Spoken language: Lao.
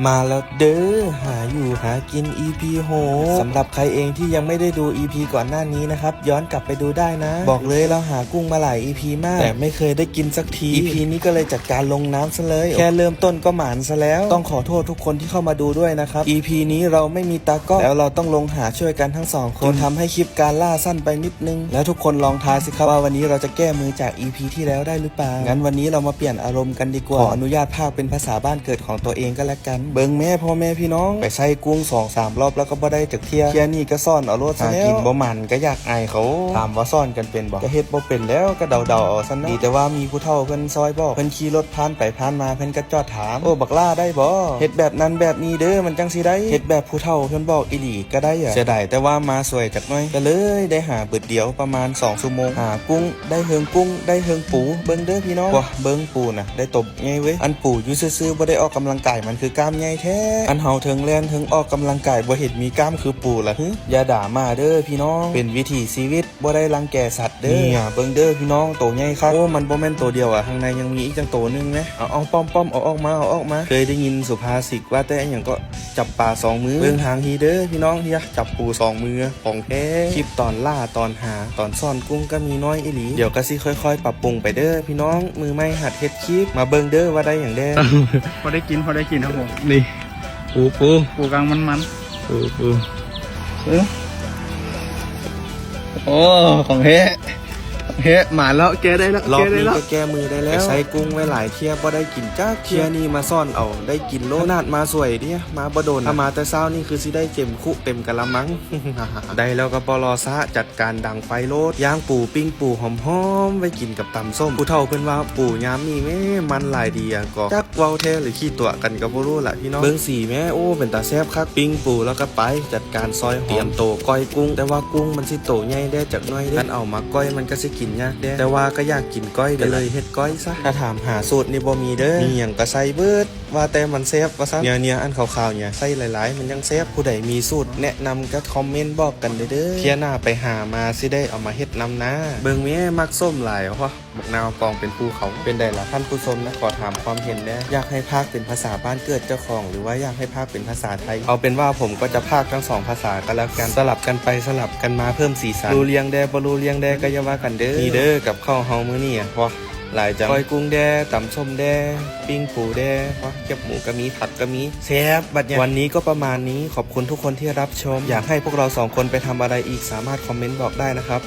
ມາແລ້ວເດີ ຫາຢູ່ຫາກິນ ອີພີຫົກ ສຳລັບໃຄເອງທີ່ຍັງໄມ່ໄດ້ດູ ອີພີກ່ອນໜ້ານີ້ນະຄັບ ຍ້ອນກັບໄປດູໄດ້ນະ. ບອກເລີຍ ເຮົາຫາກຸ້ງມາຫຼາຍ ອີພີ ມາກ ແຕ່ໄມ່ເຄີຍໄດ້ກິນສັກທີ. ອີພີນີ້ກໍເລີຍຈັດການລົງນ້ຳຊະເລີຍ ແຄ່ເລີ່ມຕົ້ນກໍໝານຊະແລ້ວ. ຕ້ອງຂໍໂທດທຸກຄົນທີ່ເຂົ້າມາດູດ້ວຍນະຄັບ ອີພີນີ້ເຮົາໄມ່ມີຕາກ້ອງ ແລ້ວເຮົາຕ້ອງລົງຫາຊ່ວຍກັນທັງສອງຄົນ ຈຶ່ງທຳໃຫ້ຄລິບການລ່າສັ້ນໄປນິດໜຶ່ງ. ແລ້ວທຸກຄົນລອງທາຍຊິຄັບວ່າວັນນີ້ເຮົາຈະແກ້ມືຈາກ ອີພີທີ່ແລ້ວໄດ້ຫຼືເປົ່າ? ກັນວັນນີ້ເຮົາມາປ່ຽນອາລົມກັນດີກວ່າ ຂໍອະນຸຍາດພາກເປັນພາສາບ້ານເກີດຂອງຕົວເອງກໍແລ້ວກັນ. ເບິ່ງແມ້ພໍ່ແມ່ພີ່ນ້ອງ ໄປໃສ່ກຸ້ງສອງສາມລອບແລ້ວກໍບໍ່ໄດ້ຈັກເທື່ອ ເທື່ອນີ້ກໍຊ້ອນເອົາໂລດຊະແລ້ວ. ຫາກິນບໍ່ໝັ່ນກໍຢາກອາຍເຂົາ ຖາມວ່າຊ້ອນກັນເປັນບໍ່? ກໍເຮັດບໍ່ເປັນແລ້ວ ກໍເດົາໆເອົາຊັ້ນເນາະ. ດີແຕ່ວ່າມີຜູ້ເຖົ້າເພິ່ນຊ່ອຍບອກ ເພິ່ນຂີ່ລົດຜ່ານໄປຜ່ານມາ ເພິ່ນກໍຈອດຖາມ ໂອ້ ບັກຫຼ້າໄດ້ບໍ່? ເຮັດແບບນັ້ນແບບນີ້ເດີ ມັນຈັ່ງຊິໄດ້. ເຮັດແບບຜູ້ເຖົ້າເພິ່ນບອກອີ່ຫຼີກໍໄດ້. ເສຍດາຍແຕ່ວ່າມາສວຍຈັກໜ້ອຍ ກໍເລີຍໄດ້ຫາບຶດດຽວປະມານສອງຊົ່ວໂມງ. ຫາກຸ້ງ ໄດ້ເທິງກຸ້ງ ໄດ້ເທິງປູ ເບິ່ງເດີພີ່ນ້ອງ ເບິ່ງປູນະ ໄດ້ໂຕບັກໃຫຍ່ເວີຍ. ອັນປູຢູ່ຊື່ໆ ບໍ່ໄດ້ອອກກຳລັງກາຍ ມັນຄືກ້າມໃຫຍ່ແທ້. ອັນເຮົາເທິງແລ່ນເທິງອອກກຳລັງກາຍ ບໍ່ເຫັນມີກ້າມຄືປູລະຫື? ຢ່າດ່າໝາເດີພີ່ນ້ອງ ເປັນວິຖີຊີວິດ ບໍ່ໄດ້ລັງແກສັດເດີ. ເບິ່ງເດີພີ່ນ້ອງ ໂຕໃຫຍ່ຄັກ. ໂອ້ ມັນບໍ່ແມ່ນໂຕດຽວອະ ຂ້າງໃນຍັງມີອີກຈັກໂຕໜຶ່ງແມ. ເອົາໆ ປ້ອມໆ ເອົາອອກມາ ເອົາອອກມາ. ເຄີຍໄດ້ຍິນສຸພາສິດວ່າແຕ່ຫຍັງເກາະ ຈັບປາສອງມື ເບິ່ງທາງພີ້ເດີພີ່ນ້ອງ ເຮີຍ ຈັບປູສອງມື ຂອງແທ້. ຄລິບຕອນລ່າ ຕອນຫາ ຕອນຊ້ອນກຸ້ງກໍມີໜ້ອຍອີ່ຫຼີ ດຽວກໍຊິຄ່ອຍໆປັບປຸງໄປເດີພີ່ນ້ອງ. ມືໃໝ່ຫັດເຮັດຄລິບ ມາເບິ່ງເດີວ່າໄດ້ຫຍັງແດ່. ພໍໄດ້ກິນ ພໍໄດ້ກິນຄັບຜົມ. ນີ້ ປູ ປູ ປູກາງມັນໆ ປູ ປູ ເອີ ໂອ້ ຂອງແທ້ ຂອງແທ້ ມາແລ້ວ ແກ້ໄດ້ແລ້ວ ລອບນີ້ກໍແກ້ມືໄດ້ແລ້ວ. ໄປໃສ່ກຸ້ງໄວ້ຫຼາຍເທື່ອບໍ່ໄດ້ກິນຈັກເທື່ອ ນີ້ມາຊ້ອນເອົາໄດ້ກິນໂລດ. ຂະໜາດມາສວຍເດ ມາບໍ່ດົນ ຖ້າມາແຕ່ເຊົ້ານີ້ຄືຊິໄດ້ເຕັມຄຸເຕັມກະລະມັງ. ໄດ້ແລ້ວກໍບໍ່ລໍຊ້າ ຈັດການດັງໄຟໂລດ ຍ່າງປູ ປີ້ງປູຫອມໆ ໄວ້ກິນກັບຕຳສົ້ມ. ຜູ້ເຖົ້າເພິ່ນວ່າປູຍາມນີ້ແມ້ມັນຫຼາຍດີອະກໍ ຈັກເວົ້າແທ້ຫຼືຂີ້ຕົວະກັນກໍບໍ່ຮູ້ລະພີ່ນ້ອງ. ເບິ່ງສີແມ້ ໂອ້ ເປັນຕາແຊບຄັກ. ປີ້ງປູແລ້ວກໍໄປຈັດການຊອຍຫອມ ຕຽມໂຕກ້ອຍກຸ້ງ ແຕ່ວ່າກຸ້ງມັນຊິໂຕໃຫຍ່ແດ່ຈັກໜ້ອຍເດ້ ຄັນເອົາມາກ້ອຍມັນກໍຊິກິນຍາກແດ່ ແຕ່ວ່າກໍຢາກກິນກ້ອຍ ກໍເລີຍເຮັດກ້ອຍຊະ. ຖ້າຖາມຫາສູດນີ້ບໍ່ມີເດີ ມີຫຍັງກໍໃສ່ເບິດ ວ່າແຕ່ມັນແຊບວ່າຊັ້ນ. ເນຍໆ ອັນຂາວໆ ເນຍ ໃສ່ຫຼາຍໆ ມັນຍັງແຊບ. ຜູ້ໃດມີສູດແນະນຳກໍຄອມເມັນບອກກັນເດີ ເທື່ອໜ້າໄປຫາມາຊິໄດ້ເອົາມາເຮັດນຳນາ. ເບິ່ງແມ້ ໝາກສົ້ມຫຼາຍ ໂອ້ ບັກນາວກອງເປັນພູເຂົາ. ເປັນໃດລະທ່ານຜູ້ຊົມນະ ຂໍຖາມຄວາມເຫັນແດ່ ຢາກໃຫ້ພາກເປັນພາສາບ້ານເກີດເຈົ້າຂອງ ຫຼືວ່າຢາກໃຫ້ພາກເປັນພາສາໄທ? ເອົາເປັນວ່າຜົມກໍຈະພາກທັງສອງພາສາກໍແລ້ວກັນ ສະຫຼັບກັນໄປສະຫຼັບກັນມາ ເພີ່ມສີສັນ. ຮູ້ເລື່ອງແດ່ບໍ່ຮູ້ເລື່ອງແດ່ກໍຢ່າວ່າກັນເດີ. ນີ້ເດີ ກັບເຂົ້າເຮົາມື້ນີ້ ວ້າ ຫຼາຍຈັງ ກ້ອຍກຸ້ງແດ່ ຕຳສົ້ມແດ່ ປີ້ງປູແດ່ ວ້າ ແຄບໝູກໍມີ ຜັກກໍມີ ແຊບບັດຍາ. ວັນນີ້ກໍປະມານນີ້ ຂອບຄຸນທຸກຄົນທີ່ຮັບຊົມ ຢາກໃຫ້ພວກເຮົາສອງຄົນໄປທຳອະໄລອີກ ສາມາດຄອມເມັນບອກໄດ້ນະຄັບ.